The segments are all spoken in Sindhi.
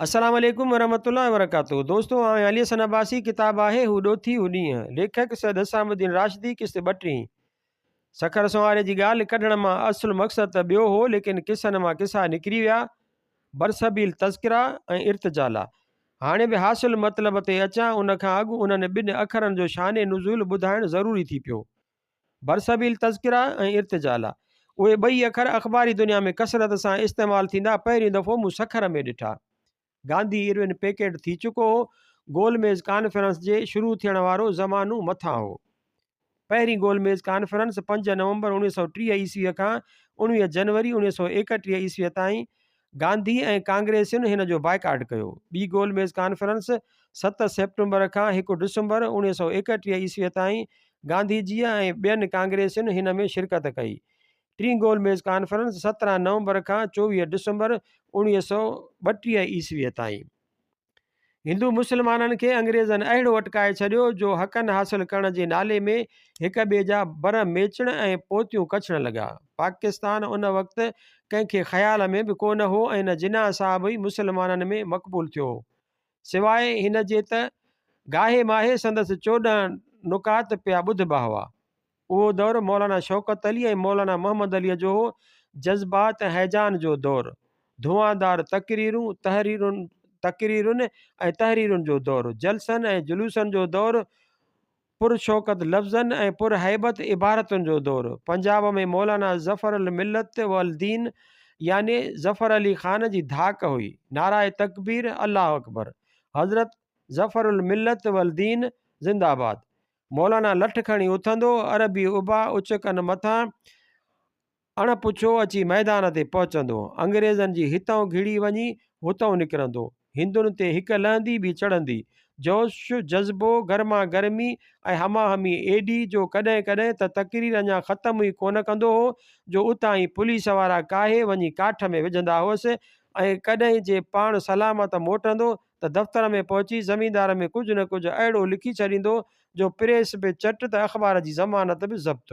السلام عليڪم ورحمة الله وبرڪاته دوستو آئون علي حسن عباسي ڪتاب آهي هو ڏوٿي هو ڏينهن ليکڪ سيد حسام الدين راشدي قسط ٻٽيهين سکر سنواري جي ڳالهه ڪڍڻ مان اصل مقصد ته ٻيو هو ليڪن قصن مان قصا نڪري ويا برسبيل تذڪرا ۽ ارتجالا هاڻي به حاصل مطلب تي اچان ان کان اڳ انهن ٻن اکرن جو شان نزول ٻڌائڻ ضروري ٿي پيو برسبيل تذڪرا ۽ ارتجالا، اهي ٻئي اکر اخباري دنيا ۾ ڪثرت سان استعمال ٿيندا پهريون دفعو مون سکر ۾ ڏٺا. گانڌي ارون پيڪيٽ ٿي چڪو هو. گول ميز ڪانفرنس جي شروع ٿيڻ وارو زمانو مٿان هو. پهرين گول ميز ڪانفرنس پنج نومبر 1930 عيسويء کان 19 جنوري 1931 عيسويء تائين گانڌي ۽ ڪانگريسين هن جو بائيڪاٽ ڪيو. ٻي گول ميز ڪانفرنس ست سيپٽمبر کان هڪ ڊسمبر 1931 عيسويء تائين گانڌي جيء ۽ ٻين ڪانگريسين هن ۾ شرڪت ڪئي. ٽين گول ميز ڪانفرنس 17 نومبر کان 24 ڊسمبر 1932 عيسويء تائين. هندو مسلمانن کي انگريزن اهڙو اٽڪائي ڇڏيو جو حقن حاصل ڪرڻ جي نالي ۾ هڪ ٻئي جا بر ميچڻ ۽ پوتيون ڪڇڻ لڳا. پاڪستان ان وقت ڪنهن کي خيال ۾ به ڪو نه هو ۽ نه جناح صاحب ئي مسلمانن ۾ مقبول ٿيو هو. سواء هن جي ته گاهي ماهي سندس 14 نڪات پيا ٻڌبا هئا. اهو دور مولانا شوڪت علي ۽ مولانا محمد عليء جو هو، جذبات ۽ هيجان جو دور، ڌوئاندار تقريرون، تحريرن، تقريرن ۽ تحريرن جو دور، جلسن ۽ جلوسن جو دور، پر شوڪت لفظن ۽ پر هيبت عبارتن جو دور. پنجاب ۾ مولانا ظفر الملت و الدين يعني ظفر علي خان جي ڌاڪ هئي. نعره تڪبير، الله اڪبر، حضرت ظفر الملت و الدين زنده آباد. مولانا لٺ کڻي اٿندو، عربي ابا اچڪن مٿان اڻ پڇيو اچي ميدان تي پهچندو. انگريزن جي هتئون گهڙي وڃي هتئون نڪرندو. هندن تي هڪ لهندي ٻي چڙهندي. جوش، جذبو، گرما گرمي ۽ هماهمي ايڏي جو ڪڏهن ڪڏهن ته تقرير اڃا ختم ئي ڪونه ڪندو هو جو اتان ئي پوليس وارا ڪاهي وڃي ڪاٺ ۾ وجهندا هئس ۽ ڪڏهن جي پاڻ سلامت موٽندو ته دفتر ۾ پهچي زميندار ۾ ڪجهه نه ڪجهه اهڙو لکي ڇڏيندو جو پريس به چٽ ته اخبار جي ضمانت به ضبط.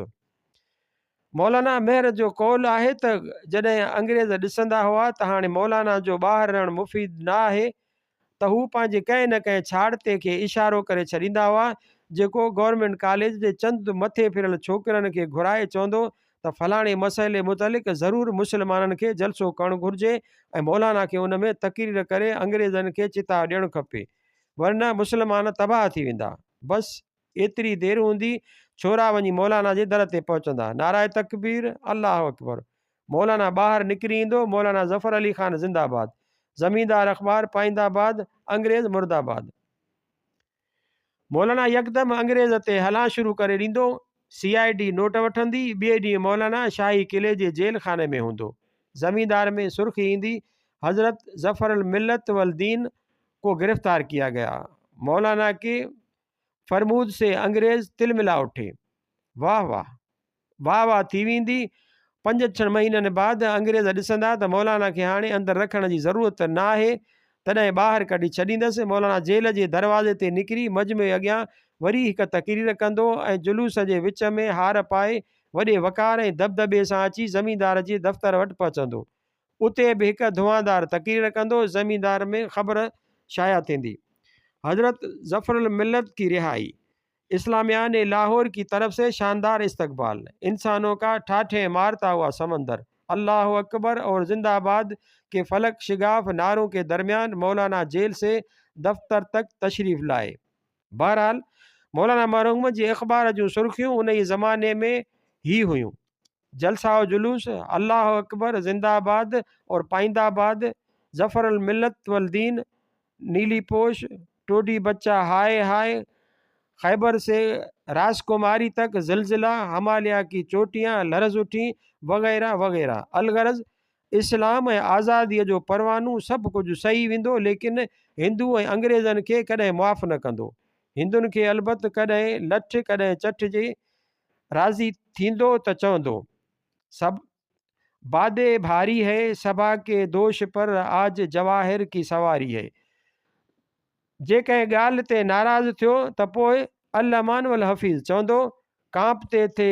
مولانا مهر جو قول آهي ته جڏهن انگريز ڏسندا هئا ته هاڻي مولانا جو ٻاهر رهڻ مفيد نه آهي ته هو پنهنجي ڪنهن نه ڪنهن ڇاڙتي کي اشارو ڪري ڇڏيندا هئا جيڪو گورنمينٽ ڪاليج جي چند مٿي ڦريل ڇوڪرن کي گهرائي چوندو ته فلاڻي مسئلي متعلق ضرور مسلمانن کي جلسو ڪرڻ گهرجي ۽ مولانا کي ان ۾ تقرير ڪري انگريزن کي چتاء ڏيڻ کپي ورنه مسلمان تباهه ٿي ويندا. بس ايتري دير هوندي ڇورا وڃي مولانا جي در تي پهچندا. نعره تڪبير، الله اڪبر. مولانا ٻاهر نڪري ايندو، مولانا ظفر علي خان زنده باد. زميندار اخبار پائنده باد، انگريز مرده باد. مولانا يڪدم انگريز تي هلان شروع ڪري ڏيندو، سي I D note وٺندي، ٻئي ڏينهن مولانا شاهي قلعي جي جيل خاني ۾ هوندو. زميندار ۾ سرخي ايندي، حضرت ظفر الملت والدين ڪو گرفتار ڪيا گيا. مولانا ڪي فرمود سي انگريز تلملا اٺي. واه واه. واهه واهه ٿي ويندي. پنج ڇهن مهينن بعد انگريز ڏسندا ته مولانا کي هاڻي اندر رکڻ جي ضرورت نه آهي، تڏهن ٻاهر ڪڍي ڇڏيندس. مولانا جيل جي دروازي تي نڪري مجمعي اڳيان وري هڪ تقرير ڪندو ۽ جلوس جي وچ ۾ هار پائي وڏي وقار ۽ دٻدٻي سان اچي زميندار جي دفتر وٽ پهچندو. اتي به هڪ ڌوانڌار تقرير ڪندو. زميندار ۾ خبر شايع ٿيندي. حضرت ظفرالملت ڪي رهائي. اسلاميا ني لاهور ڪي طرف سي شاندار استقبال، انسانون ڪا ٺاٺين مارتا هوا سمندر، الله اڪبر اور زنده آباد ڪي فلڪ شگاف نعرون ڪي درميان مولانا جيل سي دفتر تڪ تشريف لائي. بهرحال مولانا مرحوم جي اخبار جون سرخيون انهيء زماني ۾ هي هيون، جلسه و جلوس، الله اڪبر، زنده آباد اور پائنده آباد، ظفر الملت والدين، نيلي پوش، ٽوڊي بچا هاء هاء، خيبر سي راس ڪماري تڪ زلزله، هماليا ڪي چوٽيان لرز اٺين، وغيره وغيره. الغرض اسلام ۽ آزاديء جو پروانو سڀ ڪجهه سهي ويندو ليڪن هندو ۽ انگريزن کي ڪڏهن معاف نه ڪندو. هندن کي البت ڪڏهن لٺ ڪڏهن چٺ جي راضي ٿيندو ته چوندو. سڀ بادي ڀاري هي سبا ڪي دوش پر آج جواهر ڪي سواري هي. جي ڪنهن ڳالهه تي ناراض ٿيو ته پوء الامان والحفيظ چوندو، ڪانپتي ٿي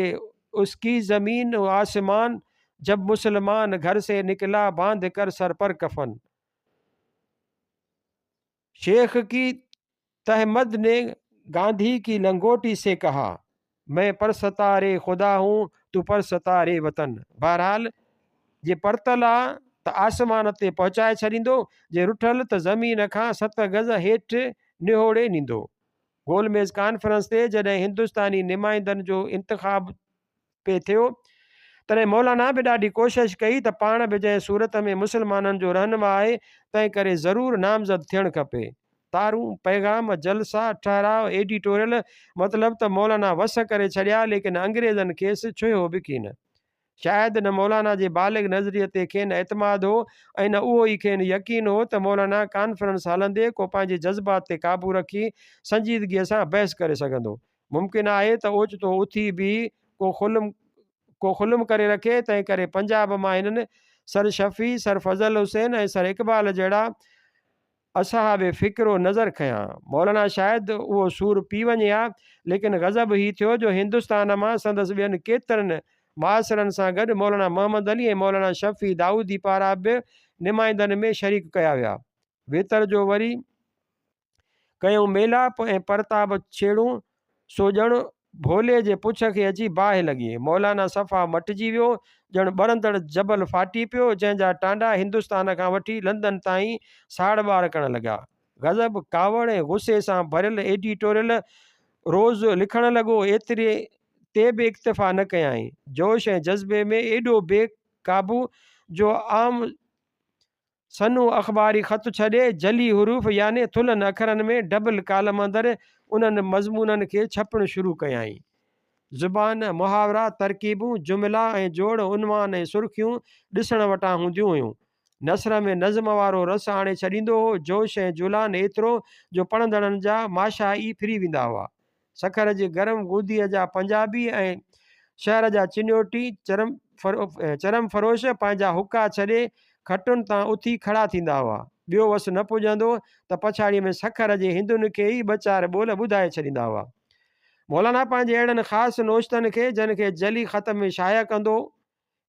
اس ڪي زمين و آسمان جب مسلمان گهر سي نڪلا باندھ ڪر سر پر ڪفن. شيخ ڪي تهمد ني گانڌي ڪي لنگوٽي سي ڪها، مين پرستار خدا هون تو پرستار وطن. بهرحال جي پرتل آ ته آسمان تي پهچائي ڇڏيندو، جي رٺل ته زمين کان ست گز هيٺ نهوڙي نيندو. گول ميز ڪانفرنس تي جڏهن هندستاني نمائندن جو انتخاب پئي ٿيو، تڏهن مولانا به ڏاڍي ڪوشش ڪئي ته پاڻ به جنهن صورت ۾ مسلمانن جو رهنما آهي، تنهن ڪري ضرور نامزد ٿيڻ کپي. تارون، پيغام، جلسا، ٺهراء، ايڊيٽوريل، مطلب ته مولانا وس ڪري ڇڏيا، ليڪن انگريزن کيس ڇهيو به ڪين. شايد نه مولانا جي بالغ نظريي تي کين اعتماد هو ۽ نه اهو ئي کين يقين هو ته مولانا ڪانفرنس هلندي ڪو پنهنجي جذبات تي قابو رکي سنجيدگيء سان بحث ڪري سگهندو. ممڪن آهي ته اوچتو اٿي بيهي ڪو خلم ڪو خلم ڪري رکي، تنهن ڪري پنجاب مان هنن سر شفيع، سر فضل حسين ۽ سر اقبال جهڙا اصحاب فڪر و نظر کنيا. مولانا شايد اهو سور پي وڃي ها، ليڪن غضب هي ٿيو جو هندستان مان سندس ٻين ڪيترن معاصرن سان گڏ مولانا محمد علي ۽ مولانا شفيع دائودي پارا به نمائندن ۾ شريڪ ڪيا ويا. ويتر جو وري ڪيائون ميلاپ ۽ پرتاب ڇيڙون، سو ڄڻ ڀولي جي پڇ کي اچي باهه لڳي. مولانا صفا مٽجي ويو، ڄڻ ٻرندڙ جبل ڦاٽي پيو، جنهن جا ٽانڊا هندستان کان وٺي لندن تائين ساڙ ٻار ڪرڻ لڳا. غضب، ڪاوڙ ۽ غصي سان ڀريل ايڊيٽوريل روز لکڻ لڳو، ايتري تي به اڪتفا نه ڪيائين. جوش ۽ جذبي ۾ ايڏو بي قابو جو عام سنهو اخباري خط ڇڏي، جلي حروف يعني ٿلهن اکرن ۾ ڊبل ڪالم اندر انهن مضمونن کي ڇپڻ شروع ڪيائين. زبان، محاورا، ترڪيبون، جملا ۽ جوڙ، عنوان ۽ سرخيون ڏسڻ وٽان هونديون هيون. نثر ۾ نظم وارو رس آڻي ڇڏيندو هو. جوش ۽ جولان ايترو جو پڙهندڙن جا ماشا ئي ڦري ويندا هئا. سکر جي گرم گوديء جا پنجابي ۽ شهر جا چنيوٽي چرم فروش پنهنجا حقا ڇڏي کٽن تان اٿي کڙا ٿيندا هئا. ٻيو وس نه پڄندو ته پڇاڙيء ۾ سکر جي هندن کي ئي ٻه چار ٻول ٻڌائي ڇڏيندا هئا. مولانا پنهنجي اهڙن خاص نوشتن کي، جن کي جلي خط ۾ شايع ڪندو،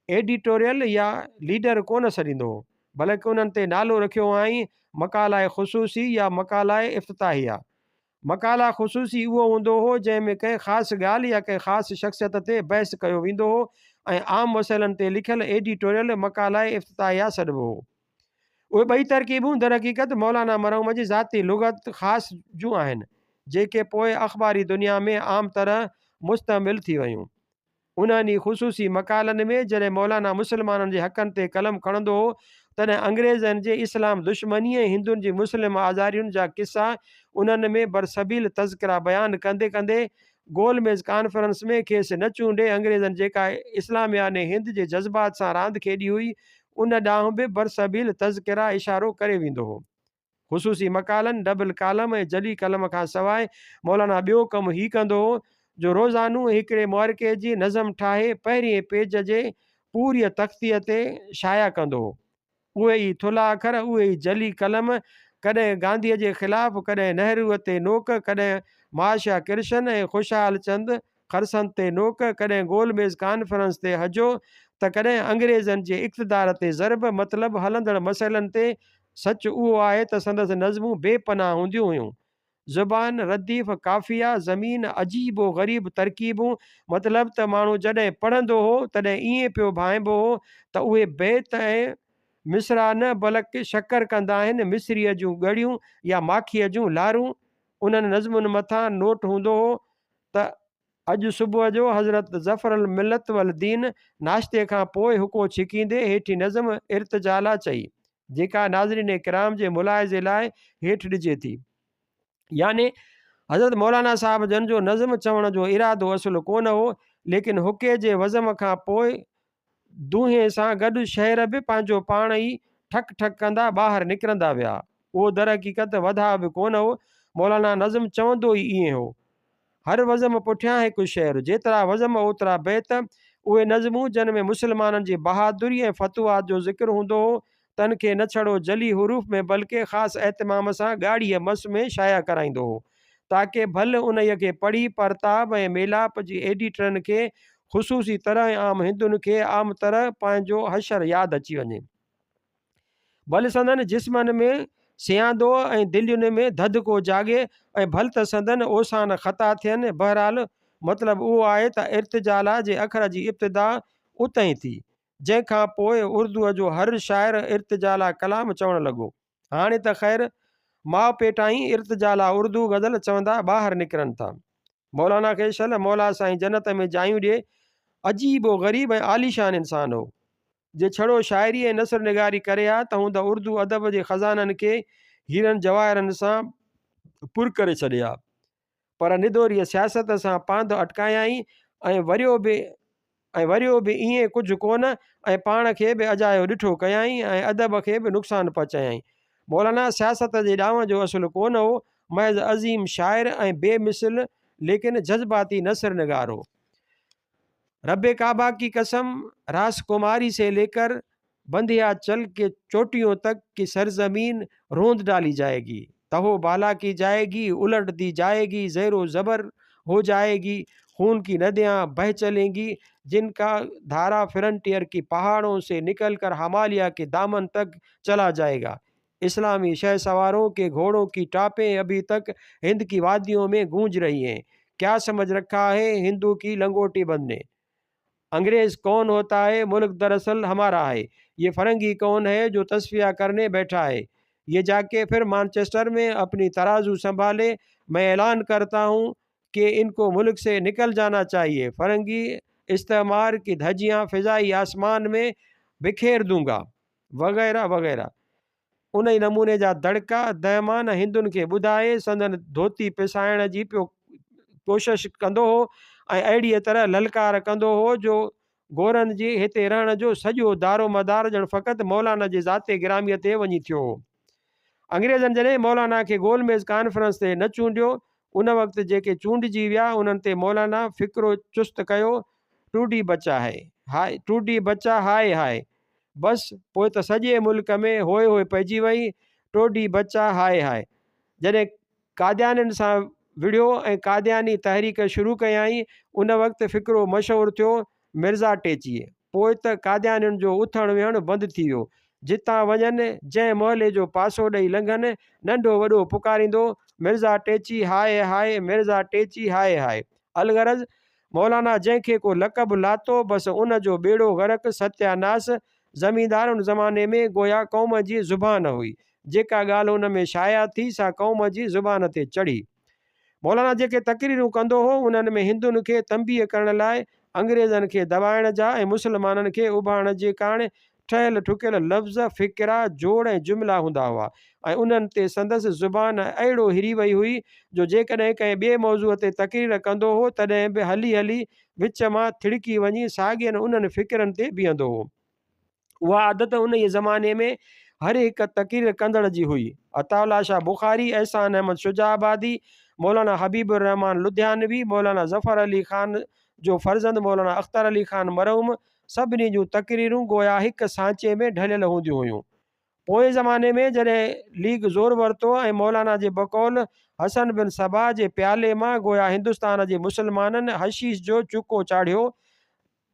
ايڊيٽوريل يا ليڊر ڪونه سڏيندو هو، بلڪ انهن تي نالو رکيو هئائين مقاله خصوصي يا مقاله افتتاحيه. مقاله خصوصي اهو هوندو هو، جنهن ۾ ڪنهن خاص ڳالهه يا ڪنهن خاص شخصيت تي بحث ڪيو ويندو هو ۽ عام مسئلن تي لکيل ايڊيٽوريل مقاله افتتاحيه سڏبو هو. اهي ٻئي ترڪيبون درحقيقت مولانا مرحوم جي ذاتي لغت خاص جون آهن، جيڪي پوء اخباري دنيا ۾ عام طرح مستعمل ٿي ويون. انهن ئي خصوصي مقالن ۾ جڏهن مولانا مسلمانن جي حقن تي قلم کڻندو هو، تڏهن انگريزن جي اسلام دشمني ۽ هندن جي مسلم آزارين جا قصا انهن ۾ برسبيل تذڪرا بيان ڪندي ڪندي گول ميز ڪانفرنس ۾ کيس نه چونڊي انگريزن جيڪا اسلاميان هند جي جذبات سان راند کيڏي هئي، ان ڏانهن به برسبيل تذڪرا اشارو ڪري ويندو هو. خصوصي مقالن، ڊبل ڪالم ۽ جلي قلم کان سواء مولانا ٻيو ڪم هي ڪندو هو جو روزانو هڪڙي معرڪي جي نظم ٺاهي پهرئين پيج جي پوريء تختيء تي شايع ڪندو هو. اهي ئي ٿلها اکر، اهي ئي جلي قلم، ڪڏهن گانڌيء جي خلاف، ڪڏهن نهروء تي نوڪ، ڪڏهن مهاشيه ڪرشن ۽ خوشحال چند خرسند تي نوڪ، ڪڏهن گول ميز ڪانفرنس تي هجو ته ڪڏهن انگريزن جي اقتدار تي ضرب، مطلب هلندڙ مسئلن تي، سچ اهو آهي ته سندس نظمون بي پناهه هونديون هيون. زبان، رديف، قافيه، زمين، عجيب و غريب ترڪيبون، مطلب ته ماڻهو جڏهن پڙهندو هو تڏهن ائين پيو ڀانئبو هو ته اهي بيت ۽ مصرع نه بلڪ شڪر قند آهن، مصريء جون ڳڙيون يا ماکيء جون لارون. انهن نظمن مٿان نوٽ هوندو هو ته اڄ صبح جو حضرت ظفر الملت والدين ناشتي کان پوء حقو ڇڪيندي هيٺين نظم ارتجالا چئي، جيڪا ناظرين ڪرام جي ملاحظي لاء هيٺ ڏجي ٿي. يعني حضرت مولانا صاحب جن جو نظم چوڻ جو ارادو اصل ڪونه هو، ليڪن حقي جي وزم کان پوء دونهين سان گڏ شعر به پنهنجو پاڻ ئي ٺڪ ٺڪ ڪندا ٻاهر نڪرندا ويا. اهو درحقيقت وڌاء به ڪونه هو. مولانا نظم چوندو ئي ائين هو. هر وزم پٺيان هڪ شعر، جيترا وزم اوترا بيت. اهي نظمون جن ۾ مسلمانن جي بهادري ۽ فتوحات جو ذڪر هوندو هو، تن کي نه ڇڙو جلي حروف ۾ بلڪه خاص اهتمام سان ڳاڙهيء مس ۾ شايع ڪرائيندو هو، تاڪه ڀل انهيء کي پڙهي پرتاب ۽ ميلاپ جي ايڊيٽرن کي خصوصي طرح ۽ عام هندن کي عام طرح پنهنجو حشر ياد اچي وڃي. ڀل سندن جسمن ۾ سياندوء ۽ دلين ۾ ڌڌڪو جاڳي ۽ ڀل ته سندن اوسان خطا ٿين، بهرحال مطلب اهو آهي ته ارتجالا جي اکر جي ابتدا اتهين ٿي، جنهن کان پوء اردوء جو هر شاعر ارتجالا ڪلام چوڻ لڳو. هاڻي ته خير ماء پيٽان ئي ارتجالا اردو غزل چوندا ٻاهر نڪرن ٿا. مولانا کي شل مولا سائين جنت ۾ جايون ڏئي، عجيب و غريب ۽ عاليشان انسان هو. جي ڇڙو شاعري ۽ نثر نگاري ڪري ها ته هوند اردو ادب جي خزانن کي هيرن جواهرن سان پر ڪري ڇڏي ها. پر ندوريء سياست سان پاند اٽڪايائين ۽ وريو به ۽ وريو به ائين ڪجهه ڪونه ۽ پاڻ کي به اجايو ڏٺو ڪيائين ۽ ادب کي به نقصان پهچايائين. مولانا سياست جي ڏانء جو اصل ڪونه هو، محض عظيم شاعر ۽ بي مثل ليڪن جذباتي نثر نگار هو. رب ڪعبه ڪي قسم، راس ڪماري سي ليڪر بنديا چل ڪي چوٽيون تڪ ڪي سرزمين روند ڊالي جائي گي، تهو بالا ڪي جائي گي، الٽ the جائي گي، زير و زبر هو جائي گي، خون ڪي نديان بهه چلين گي، جن ڪا ڌارا فرنٽيئر ڪي پهاڙون سي نڪل ڪر هماليه ڪي دامن تڪ چلا جائي گا. اسلامي شهسوارون ڪي گهوڙون ڪي ٽاپين ابهي تڪ هند ڪي واديون مين گونج رهي هين. ڪيا سمجھ رکا هي هندو ڪي لنگوٽي بند ني. انگريز ڪون هوتا هي ملڪ دراصل همارا هي يه فرنگي ڪون هي جو تصفيه ڪرني بيٺا هي يه جاڪي ڦر مانچسٽر ۾ اپني ترازو سنڀالي مين اعلان ڪرتا هون ڪي انڪو ملڪ سي نڪل جانا چاهيي فرنگي استعمار ڪي ڌجيان فضائي آسمان ۾ بکير دونگا وغيره وغيره. انهي نموني جا دڙڪا دهمان هندن کي ٻڌائي سندن ڌوتي پسائڻ جي پيو ڪوشش ڪندو هو ۽ اهڙيء طرح للڪار ڪندو هو جو گورن جي هتي رهڻ جو سڄو دارومدار ڄڻ فقط مولانا جي ذات گراميء تي وڃي ٿيو هو. انگريزن جڏهن مولانا کي گول ميز ڪانفرنس تي نه چونڊيو، ان وقت جيڪي چونڊجي ويا انهن تي مولانا فقرو چست ڪيو، ٽوڊي بچا هاء هاء، ٽوڊي بچا هاء هاء. بس پوء ته سڄي ملڪ ۾ هوء هوء پئجي وئي، ٽوڊي بچا هاء هاء. جڏهن قاديانين سان وڙهيو ۽ قادياني تحريڪ شروع ڪيائين، ان وقت فقرو مشهور ٿيو، مرزا ٽيچيء. پوء ته قاديانين جو اٿڻ ويهڻ بند ٿي ويو. جتان وڃن، جنهن محلي جو پاسو ڏئي لنگهن، ننڍو وڏو پڪاريندو، مرزا ٽيچي هاء هاء، مرزا ٽيچي هاء هاء. الغرض مولانا جنهن کي ڪو لقب لاتو بس ان جو ٻيڙو غرق، ستيا ناس، زميندار ان زماني ۾ گويا قوم جي زبان هئي، جيڪا ڳالهه ان ۾ شايع ٿي سا قوم جي زبان تي چڙهي. مولانا جيڪي تقريرون ڪندو هو انهن ۾ هندن کي تنبيهه ڪرڻ لاء انگريزن کي دٻائڻ جا ۽ مسلمانن کي اڀارڻ جي ڪاڻ ٺهيل ٺڪيل لفظ، فقرا، جوڙ ۽ جملا هوندا هئا ۽ انهن تي سندس زبان اهڙو هري وئي هئي جو جيڪڏهن ڪنهن ٻئي موضوع تي تقرير ڪندو هو تڏهن به هلي هلي وچ مان ٿڙڪي وڃي ساڳين انهن فقرن تي بيهندو هو. اها عادت انهيء زماني ۾ هر هڪ تقرير ڪندڙ جي هئي. عطاء الله شاهه بخاري، احسان احمد شجاع آبادي، مولانا حبيب الرحمان لڌيانوي، مولانا ظفر علي خان جو فرزند مولانا اختر علي خان مرحوم، سڀني جون تقريرون گويا هڪ سانچي ۾ ڍليل هونديون هيون. پوئين زماني ۾ جڏهن ليگ زور ورتو ۽ مولانا جي بقول حسن بن صباح جي پيالي مان گويا هندستان جي مسلمانن حشيش جو چڪو چاڙهيو،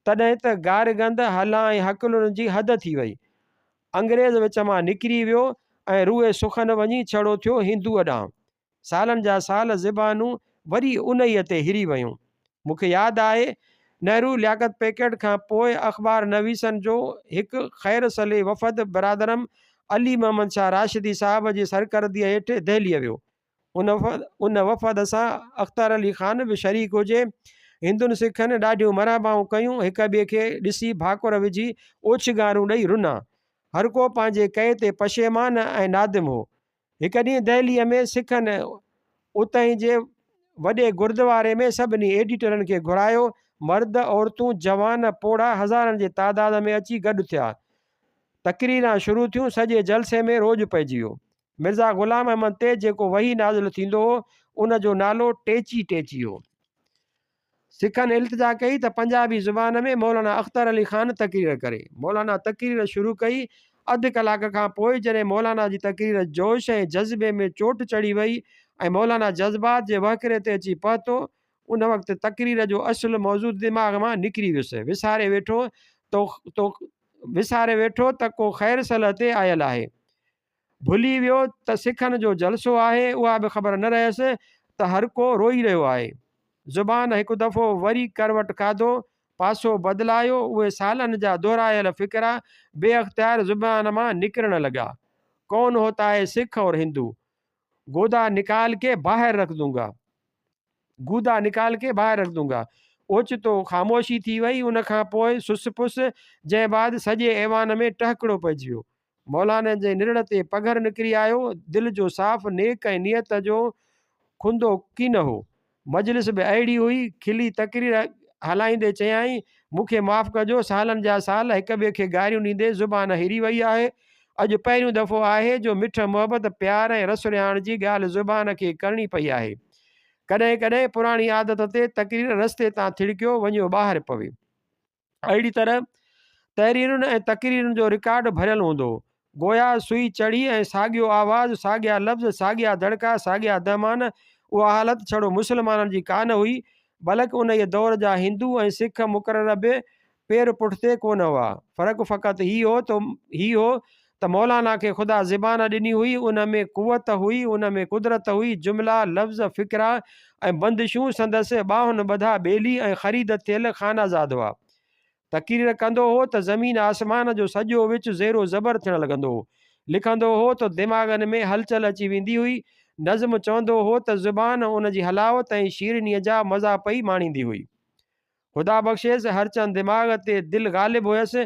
تڏهن ته گارگند، هلان ۽ هڪلن جي حد ٿي وئي. انگريز وچ مان نڪري ويو ۽ روء سخن وڃي ڇڙو ٿيو هندوء ڏانهن. سالن جا سال زبانون وري انهيء تي هري ويون. مون کي ياد آهي، نهرو لياقت پيڪيٽ کان پوء اخبار نويسن جو هڪ خير صلي وفد برادرم علي محمد شاهه راشدي صاحب جي سرڪرديء هيٺ دهليء ويو. ان وفد سان اختر علي خان به شريڪ هجي. هندن سکن ڏاڍيون مرحبائون ڪيون، هڪ ٻئي کي ڏسي ڀاڪر وجهي اوڇنگارون ڏئي رنا. هرڪو پنهنجي ڪئي تي پشيمان ۽ نادم هو. هڪ ڏينهن دهليء ۾ سکن اتهين جي وڏي گردواري ۾ سڀني ايڊيٽرن کي گهرايو. مرد، عورتون، جوان، پوڙها هزارن جي تعداد ۾ اچي گڏ ٿيا. تقريران شروع ٿيون، سڄي جلسي ۾ روڄ پئجي ويو. مرزا غلام احمد تي جيڪو وحي نازل ٿيندو هو، ان جو نالو ٽيچي ٽيچي هو. سکن التجا ڪئي ته پنجابي زبان ۾ مولانا اختر علي خان تقرير ڪري. مولانا تقرير شروع ڪئي. اڌ ڪلاڪ کان پوء جڏهن مولانا جي تقرير جوش ۽ جذبي ۾ چوٽ چڙهي وئي ۽ مولانا جذبات جي وهڪري تي اچي پهتو، ان وقت تقرير جو اصل موضوع دماغ مان نڪري ويس. وساري ويٺو ته وساري ويٺو ته ڪو خير صلح تي آيل آهي. ڀلي ويو ته سکن جو جلسو آهي، اها به خبر نه رهيس ته هرڪو روئي رهيو آهي. زبان هڪ دفعو وري ڪروٽ کاڌو، پاسو بدلايو، اهي سالن جا دهرايل فقرا بي اختيار زبان مان نڪرڻ لڳا. ڪون هوتا هي سک اور هندو؟ گودا نڪال ڪي باهر رک دونگا. گودا نڪال ڪي باهر رک دونگا. اوچتو خاموشي ٿي وئي، ان کان پوء سس پس، جنهن بعد سڄي ايوان ۾ ٽهڪڙو پئجي ويو. مولانا جي نرڙ تي پگهر نڪري آيو. دل جو صاف، نيڪ ۽ نيت جو کنڌو ڪين هو. مجلس به اهڙي هئي. کلي تقرير هلائيندي چيائين، مون کي معاف ڪجو، سالن جا سال هڪ ٻئي کي گاريون ڏيندي زبان هري وئي آهي. اڄ پهريون دفعو آهي جو مٺ محبت، پيار ۽ رس رهاڻ جي ڳالهه زبان کي ڪرڻي پئي آهي. ڪڏهن ڪڏهن پراڻي عادت تي تقرير رستي تان ٿڙڪيو وڃيو ٻاهر پوي. اهڙي طرح تحريرن ۽ تقريرن جو رڪارڊ ڀريل هوندو هو. گويا سوئي چڙهي ۽ ساڳيو آواز، ساڳيا لفظ، ساڳيا دڙڪا، ساڳيا دهمان. اها حالت ڇڙو مسلمانن جي ڪانه هئي، بلڪ انهيء دور جا هندو ۽ سک مقرر به پير پٺتي ڪونه هئا. فرق فقط هي هو ته هي هو ته مولانا کي خدا زبان ڏني هئي، ان ۾ قوت هئي، ان ۾ قدرت هئي، جملا، لفظ، فقرا ۽ بندشون سندس ٻانهن ٻڌا ٻيلي ۽ خريد ٿيل خانه زاد هئا. تقرير ڪندو هو ته زمين آسمان جو سڄو وچ زير و زبر ٿيڻ لڳندو هو. لکندو هو ته دماغن ۾ هلچل اچي ويندي هئي. نظم چوندو هو ته زبان ان جي حلاوت ۽ شيرينيء جا مزا پئي ماڻيندي هئي. خدا بخشيس، هرچند دماغ تي دل غالب هيس،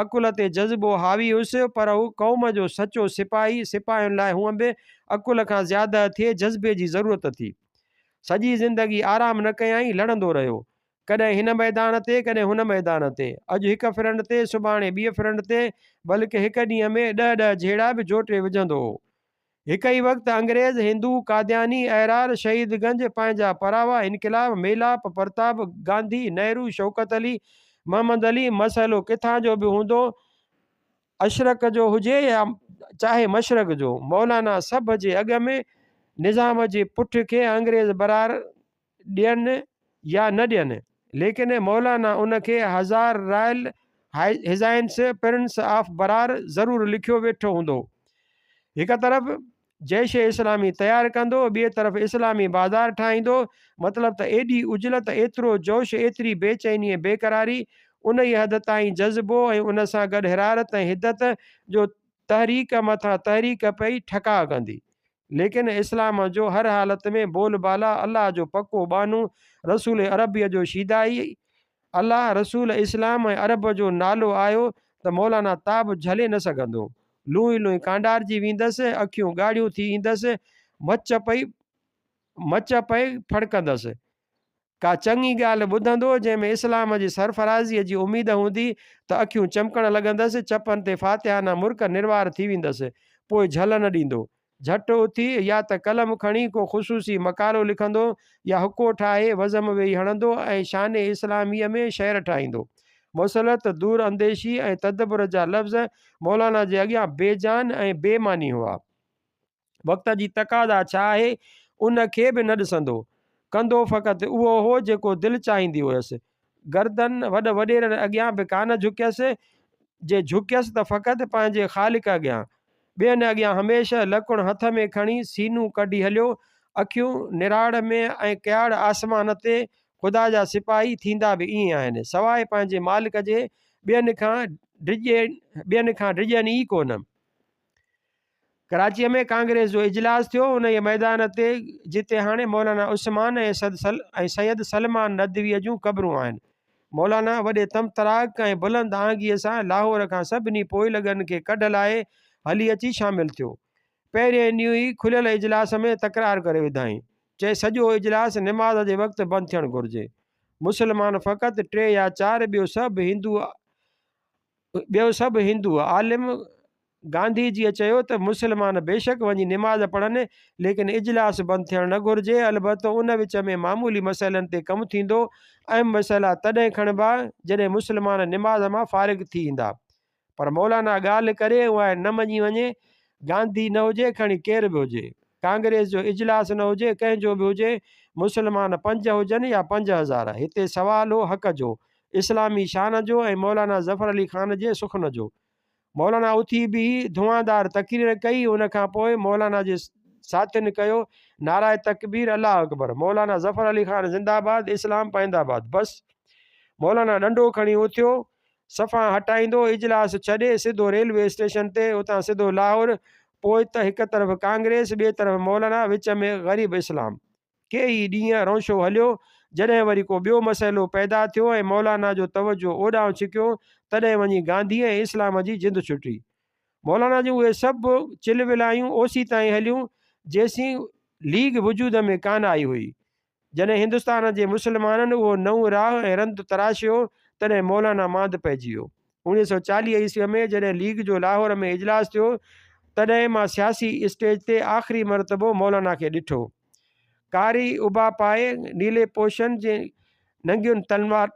عقل تي جذبو حاوي هيس، پر هو قوم جو سچو سپاهي، سپاهين لاء هونء به عقل کان زياده ٿئي جذبي جي ضرورت ٿي. سڄي زندگي آرام نه ڪيائين، لڙندو رهيو. ڪڏهن هن ميدان تي، ڪڏهن هن ميدان تي. اڄ هڪ فرنٽ تي، سڀاڻي ٻيء فرنٽ تي، بلڪ هڪ ڏينهن ۾ ڏهه ڏهه جهيڙا به جوٽي وجهندو هو. هڪ ئي وقت انگريز، هندو، قادياني، احرار، شهيد گنج، پنهنجا پراوا، انقلاب، ميلاپ، پرتاب، گانڌي، نهرو، شوڪت علي، محمد علي، مسئلو ڪٿان جو به هوندو، اشرق جو هجي يا چاهي مشرق جو، مولانا سڀ جي اڳ ۾ نظام جي پٺ کي انگريز برار ڏين يا نه ڏين، ليڪن مولانا ان کي his royal highness prince of Berar ضرور لکيو ويٺو هوندو. هڪ طرف جيش اسلامي تيار ڪندو، ٻئي طرف اسلامي بازار ٺاهيندو، مطلب ته ايڏي عجلت، ايترو جوش، ايتري بي چيني ۽ بي قراري، انهيء حد تائين جذبو ۽ ان سان گڏ حرارت ۽ حدت جو تحريڪ مٿان تحريڪ پئي ٺڪاء ڪندي. ليڪن اسلام جو هر حالت ۾ بول بالا، الله جو پڪو ٻانهو، رسول عربيء جو شيدائي، الله، رسول، اسلام ۽ عرب جو نالو آيو ته مولانا تاب جهلي نه سگهندو. لونء لونء ڪانڊارجي ويندس، اکيون ڳاڙهيون ٿي ايندس، مچ پئي مچ پئي ڦڙڪندس. ڪا چڱي ڳالهه ٻڌندو جنهن ۾ اسلام جي سرفرازيء جي اميد هوندي ته اکيون چمڪڻ لڳندس، چپن تي فاتحانه مرڪ نروار ٿي ويندس، پوء جهل نه ڏيندو. جهٽ اٿي يا ته قلم کڻي ڪو خصوصي مقالو لکندو يا حقو ٺاهي وزم ويهي هڻندو ۽ شان اسلاميء ۾ شعر ٺاهيندو. مسلط، دور انديشي ۽ تدبر جا لفظ مولانا جي اڳيان بي جان ۽ بي معني هئا. وقت جي تقاضا ڇا آهي، ان کي به نه ڏسندو. ڪندو فقط اهو هو جيڪو دل چاهيندي هيس. گردن وڏ وڏيرن اڳيان به ڪانه جهڪيس، جي جهڪيس ته فقط پنهنجي خالق اڳيان. ٻين اڳيان هميشه لڪڻ هٿ ۾ کڻي سينو ڪڍي هليو، اکيون نراڙ ۾ ۽ ڪياڙ آسمان تي، خدا جا سپاهي ٿيندا به ائين آهن، سواء پنهنجي مالڪ جي ٻين کان ٻين کان ڊڄن ئي ڪونه. ڪراچيء ۾ ڪانگريس جو اجلاس ٿيو، انهيء ميدان تي جتي هاڻي مولانا عثمان ۽ سيد سلمان ندويء جون قبرون آهن. مولانا وڏي طمطراق ۽ بلند آهنگيء سان لاهور کان سڀني پوئلڳن کي ڪڍ لائي هلي اچي شامل ٿيو. پهرئين ڏينهن ئي کليل اجلاس ۾ تڪرار ڪري وڌائين. چئي سڄو اجلاس نماز جي وقت بند ٿيڻ گهرجي. مسلمان فقط ٽي يا چار ٻيو سڀ هندو ٻيو سڀ هندو عالم گانڌي جيء چيو ته مسلمان بيشڪ وڃي نماز پڙهن ليڪن اجلاس بند ٿيڻ نه گهرجي البته ان وچ ۾ معمولي مسئلن تي ڪم ٿيندو اهم مسئلا تڏهن کڻبا جڏهن مسلمان نماز مان فارغ ٿي ايندا پر مولانا ڳالهه ڪري اها نه مڃي وڃي گانڌي نه هجي کڻي ڪير به هجي ڪانگريس جو اجلاس نه هجي ڪنهن جو به هجي مسلمان پنج هجن يا 5000 هتي سوال هو حق جو اسلامي شان جو ۽ مولانا ظفر علي خان جي سخن جو. مولانا اٿي بيهي دونهاندار تقرير ڪئي، ان کان پوء مولانا جي ساٿين ڪيو نعره تڪبير الله اڪبر، مولانا ظفر علي خان زنده باد، اسلام پائنده باد. بس مولانا ڏنڊو کڻي اٿيو، صفان هٽائيندو اجلاس ڇڏي سڌو ريلوي اسٽيشن تي، اتان سڌو لاهور، پوء ته هڪ طرف ڪانگريس، ٻئي طرف مولانا، وچ ۾ غريب اسلام. ڪيئي ڏينهن رونشو هليو، جڏهن وري ڪو ٻيو مسئلو پيدا ٿيو ۽ مولانا جو توجهه اوڏانهن ڇڪيو، تڏهن وڃي گانڌي ۽ اسلام جي جند ڇٽي. مولانا جون اهي سڀ چلولايون اوسيتائين هليون، جيسين ليگ وجود ۾ ڪانه آئي هئي. جڏهن هندستان جي مسلمانن اهو نئون راهه ۽ رند تراشيو، تڏهن مولانا ماند پئجي ويو. 1940 عيسويء ۾ جڏهن ليگ جو لاهور ۾ اجلاس ٿيو، تڏهن مان سياسي اسٽيج تي آخري مرتبو مولانا کي ڏٺو. ڪاري عبا پائي، نيلي پوشن جي ننگين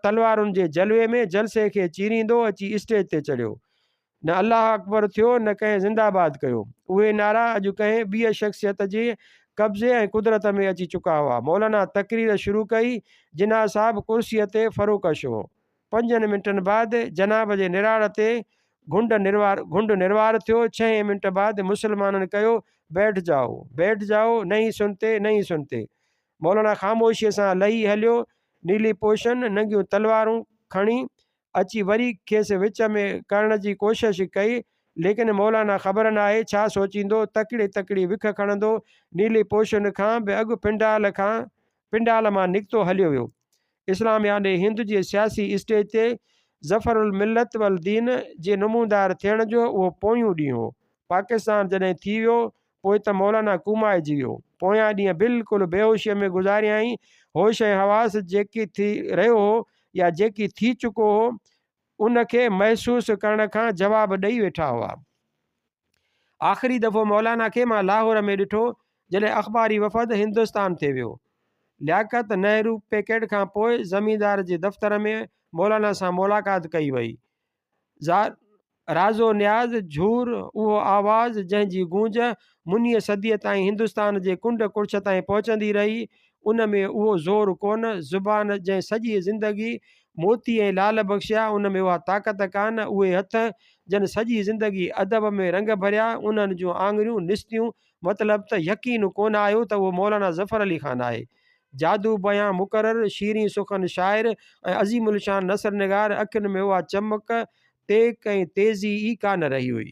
تلوارن جي جلوي ۾ جلسي کي چيريندو اچي اسٽيج تي چڙهيو. نه الله اڪبر ٿيو، نه ڪنهن زنده باد ڪيو. اهي نعرا اڄ ڪنهن ٻيء شخصيت جي قبضي ۽ قدرت ۾ اچي چڪا هئا. مولانا تقرير شروع ڪئي. جناح صاحب ڪرسيء تي فروڪش هو. پنجن منٽن بعد جناب جي نراڙ تي گهنڊ نروار گهنڊ نروار ٿيو، ڇهين منٽ بعد مسلمانن ڪيو بيٺ جائو، بيٺ جائو، نهين سنتي، نهين سنتي. مولانا خاموشيء سان لهي هليو، نيلي پوشن، ننگيون تلوارون کڻي اچي وري کيس وچ ۾ ڪرڻ جي ڪوشش ڪئي، ليڪن مولانا خبر ناهي ڇا سوچيندو، تڪڙي تڪڙي وک کڻندو، نيلي پوشن کان به اڳ پنڊال کان پنڊال مان نڪتو هليو ويو. اسلام يعني هند جي سياسي اسٽيج تي ظفر الملت والدين جي نمودار ٿيڻ جو اهو پويون ڏينهن هو. پاڪستان جڏهن ٿي ويو، پوء ته مولانا ڪومائجي ويو. پويان ڏينهن بلڪل بيهوشيء ۾ گذاريائين. هوش ۽ حواس جيڪي ٿي رهيو هو يا جيڪي ٿي چڪو هو، ان کي محسوس ڪرڻ کان جواب ڏئي ويٺا هئا. آخري دفعو مولانا کي مان لاهور ۾ ڏٺو، جڏهن اخباري وفد هندستان ٿي ويو. لياقت نهرو پيڪيٽ کان پوء زميندار جي دفتر ۾ مولانا سان ملاقات ڪئي وئي. راز و نياز، جھور، اهو آواز جنهن جي گونج منيء صديء تائين هندستان جي ڪنڊ ڪڙڇ تائين پهچندي رهي، ان ۾ اهو زور ڪونه، زبان جنهن سڄي زندگي موتي ۽ لعل بخشيا، ان ۾ اها طاقت ڪانه، اهي هٿ جن سڄي زندگي ادب ۾ رنگ ڀريا، انهن جون آڱريون نستيون، مطلب ته يقين ڪونه آيو ته اهو مولانا ظفر علي خان آهي. جادو بيان مقرر، شيرين سخن شاعر ۽ عظيم الشان نثر نگار اکين ۾ اها چمڪ، تيڪ ۽ تيزي ئي ڪانه رهي هئي.